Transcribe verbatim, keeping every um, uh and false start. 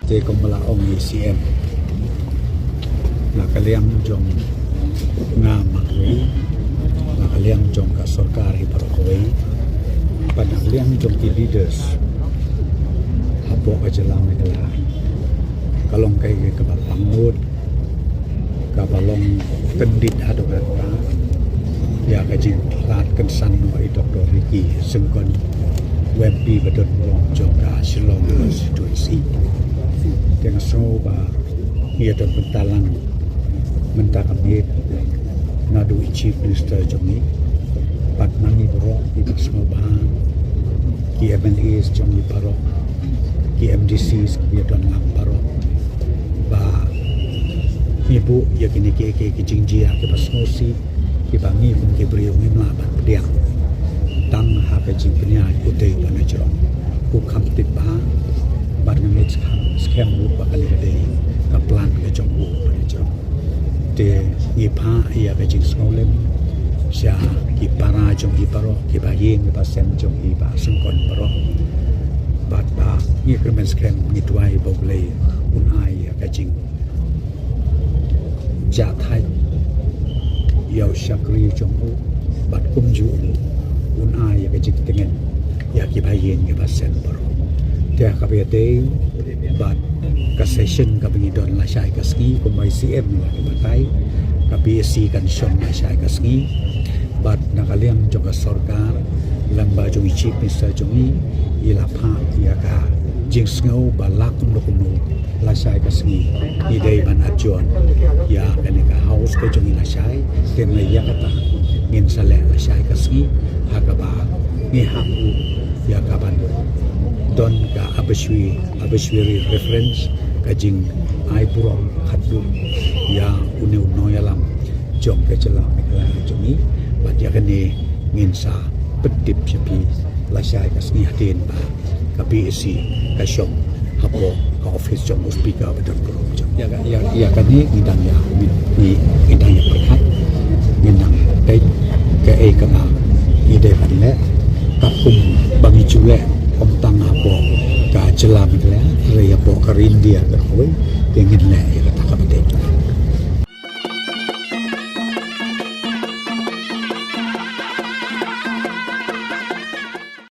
Te kumba la ong i C M, na ka liang jong nga marwei, na ka liang jong ka sorkar hi baroh kawei, bad na ka liang jong ki leaders hapoh ka jylla Meghalaya, ka long kaei kaba pangnud, kaba long kyndit haduh katta ïa ka jingpynlait kynsan noh i Doctor Ricky Syngkon, u M P ba don burom jong ka Shillong constituency. Te nga sngew ba ngi ïa don bynta lang mynta ka miet naduh i Chief Minister jong ngi, bad na ngi baroh kiba sngewbha, ki M L As jong ngi baroh, ki M D Cs kiba don lang baroh, ba ngi buh ïa kine kiei kiei ki jingjia kiba sngewsih, kiba ngi kum ki briew ngim lah ban pdiang. Tang ha ka jingpynïaid utei uba na jrong, u kham tip bha, bad nga ngeit skhem, skhem ruh ba kane ka dei ka plan ka jong u uba na jrong. Te ngi phah ïa ka jingsngewlem sha ki para jong ngi baroh, ki bahaïing ki basem jong i Bah Syngkon baroh, bad ba ngi kyrmen skhem, ngi duwai ba U Blei un ai ïa ka jing jah thait ïa u shakri jong u, bad kumjuh ruh un ai ïa ka jingtngen ïa ki bahaïing ki basem baroh. Te ha kaba ïadei bad ka session kaba ngi don lashai ka sngi, kumba i C M la batai, ka B A C kan shong lashai ka sngi, bad na ka liang jong ka sorkar lyngba jong i Chief Minister jong ngi, i la phah ïa ka jingsngew ba la kumno kumno lashai ka sngi ngi dei ban adjourn ïa kane ka House ka jong ngi lashai. Te hynrei ïa kata ngin sa leh lashai ka sngi, ha kaba ngi hap ruh ïa ka ban don ka arbitrary, arbitrary reference, ka jingai burom khatduh ïa une u nongïalam jong ka jylla Meghalaya jong ngi. Bad ïa kane ngin sa pyntip sha phi lashai ka sngi hadien ba ka B A C ka shong hapoh ka office jong u Speaker ba don burom jong ngi. Ïa ka, ïa, ïa kane ngi dang ïa, ngi, ngi, ngi dang ïa pyrkhat, ngi dang peit kaei kaba ngi dei ban leh, ka kum ba ngi ju leh ym tang hapoh ka jylla Meghalaya, hynrei hapoh ka ri India baroh kawei, te ngin leh ïa kata kaba dei.